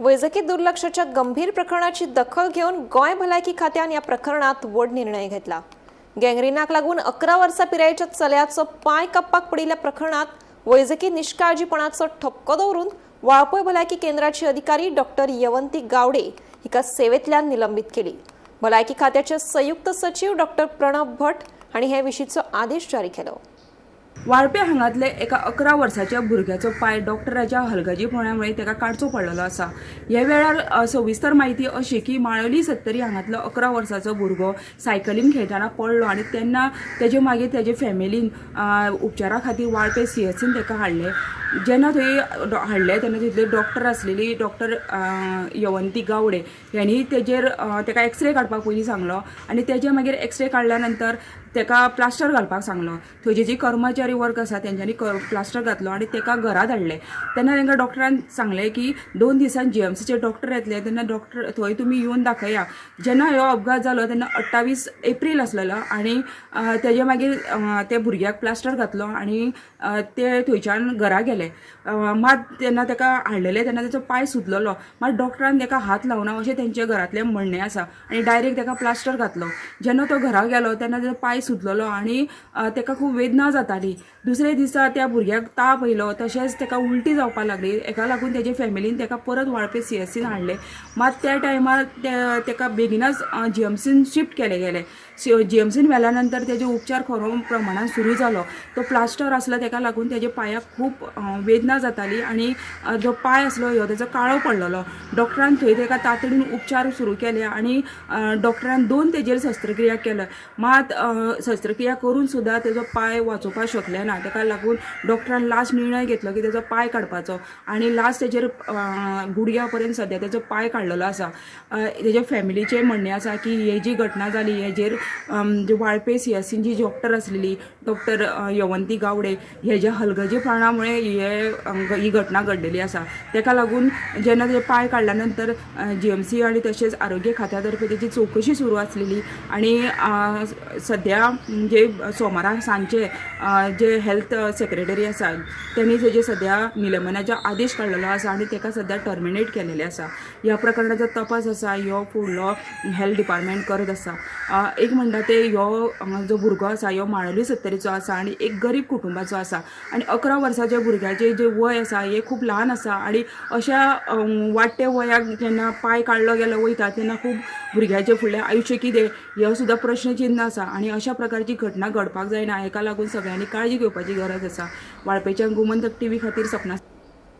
वैजकी दुर्लक्षाच्या गंभीर प्रकरणाची दखल घेवन गोंय भलायकी खात्यान ह्या प्रकरणात व्हड निर्णय घेतला. गँग्रिनाक लागून 11 वर्सां पिरायेच्या चल्याचो पांय कापपाक पडिल्ल्या प्रकरणात वैजकी निश्काळजीपणाचो ठपको दवरून वाळपय भलायकी केंद्राची अधिकारी डॉक्टर यवंती गावडे हिका सेवेंतल्यान निलंबीत केली. भलायकी खात्याचे संयुक्त सचीव डॉक्टर प्रणब भट हांणी हे विशींचो आदेश जारी केलो. वाळपे हांगातले एका 11 वर्साच्या भुरग्याचो पांय डॉक्टराच्या हलगर्जीपणामुळे ताका काडचो पडलेलो आसा. ह्या वेळार सविस्तर म्हायती अशी की माळोली सत्तरी हांगातलो 11 वर्साचो भुरगो सायकलीन खेळटना पडलो आनी तेन्ना तेजे मागीर तेजे फॅमिलीन उपचारा खातीर वाळपे सीएचसीन ताका हाडले. जेन्ना थंय हाडले तेन्ना तितले डॉक्टर आसलेली डॉक्टर यवंती गावडे ह्यांनी तेजेर ताका एक्सरे काडपाक पयलीं सांगलो आनी तेजे मागीर एक्सरे काडल्या नंतर ताका प्लास्टर घालपाक सांगलो. थंयचे जी कर्मचारी वर्ग आसा तेंच्यांनी प्लास्टर घातलो आनी ताका घरा धाडले. तेन्ना तांकां डॉक्टरान सांगलें की 2 दिसान जीएमसीचे डॉक्टर येतले तेन्ना डॉक्टर थंय तुमी येवन दाखया. जेन्ना हो अपघात जालो तेन्ना 28 एप्रील आसलेलो आनी तेजे मागीर त्या भुरग्याक प्लास्टर घातलो आनी ते थंयच्यान घरा गेले. मात तेन्ना ताका हाडलेले तेन्ना तेचो पांय सुजलेलो, मात डॉक्टरान ताका हात लावना अशें तेंच्या घरांतलें म्हणणें आसा आनी डायरेक्ट ताका प्लास्टर घातलो. जेन्ना तो घरा गेलो तेन्ना तेजो पांय सुजलेलो आनी ताका खूब वेदना जाताली. दुसरे दिसा त्या भुरग्याक ताप येयलो, तशेंच ताका उलटी जावपाक लागली. हेका लागून तेजे फॅमिलीन ताका परत वाळपे सीएचसीन हाडलें. मात त्या टायमार ताका बेगिनच जीएमसीन शिफ्ट केले गेले. जीएमसीन व्हेल्या नंतर तेजे उपचार खरो प्रमाणान सुरू जालो. तो प्लास्टर आसलो तेका लागून तेजे पांयाक खूब वेदना जाताली आनी जो पांय आसलो ह्यो तेजो काळो पडलेलो. डॉक्टरान थंय तेका तातडीन उपचार सुरू केले आनी डॉक्टरान 2 तेजेर शस्त्रक्रिया केले. मात शस्त्रक्रिया करून सुद्दां तेजो पांय वाचोवपाक शकले ना. तेका लागून डॉक्टरान लास्ट निर्णय घेतलो की तेजो पांय काडपाचो आनी लास्ट तेजेर गुडघ्या पर्यंत सद्या तेजो पांय काडलेलो आसा. तेजे फॅमिलीचें म्हणणें आसा की ही जी घटना जाली हेजेर जे वाळपे सीएचसीन जी डॉक्टर आसलेली डॉक्टर यवंती गावडे हेज्या हलगर्जीपणामुळे ही घटना घडलेली आसा. तेका लागून जेन्ना ते पांय काडल्या नंतर जीएमसी आनी तशेंच आरोग्य खात्या तर्फे तेजी चवकशी सुरू आसलेली आनी सद्या जे सोमारा सांजचे जे हेल्थ सेक्रेटरी आसा तेणी तेजे सद्या निलंबनाचो आदेश काडलेलो आसा आनी तेका सद्या टर्मिनेट केलेलें आसा. ह्या प्रकरणाचो तपास आसा ह्यो फुडलो हेल्थ डिपार्टमेंट करत आसा. एक म्हणटा ते ह्यो जो भुरगो आसा ह्यो माळोली सत्तरीचो आसा आनी एक गरीब कुटुंबाचो आसा आनी 11 वर्साच्या भुरग्याचें जें वय आसा हें खूब ल्हान आसा आनी अशा वाडट्या वयाक जेन्ना पांय काडलो गेलो वयता तेन्ना खूब भुरग्याचें फुडलें आयुश्य कितें हो सुद्दां प्रश्नचिन्न आसा आनी अशा प्रकारची घटना घडपाक जायना. हेका लागून सगळ्यांनी काळजी घेवपाची गरज आसा. वाळपयच्या गोमंतक टीव्ही खातीर सपना.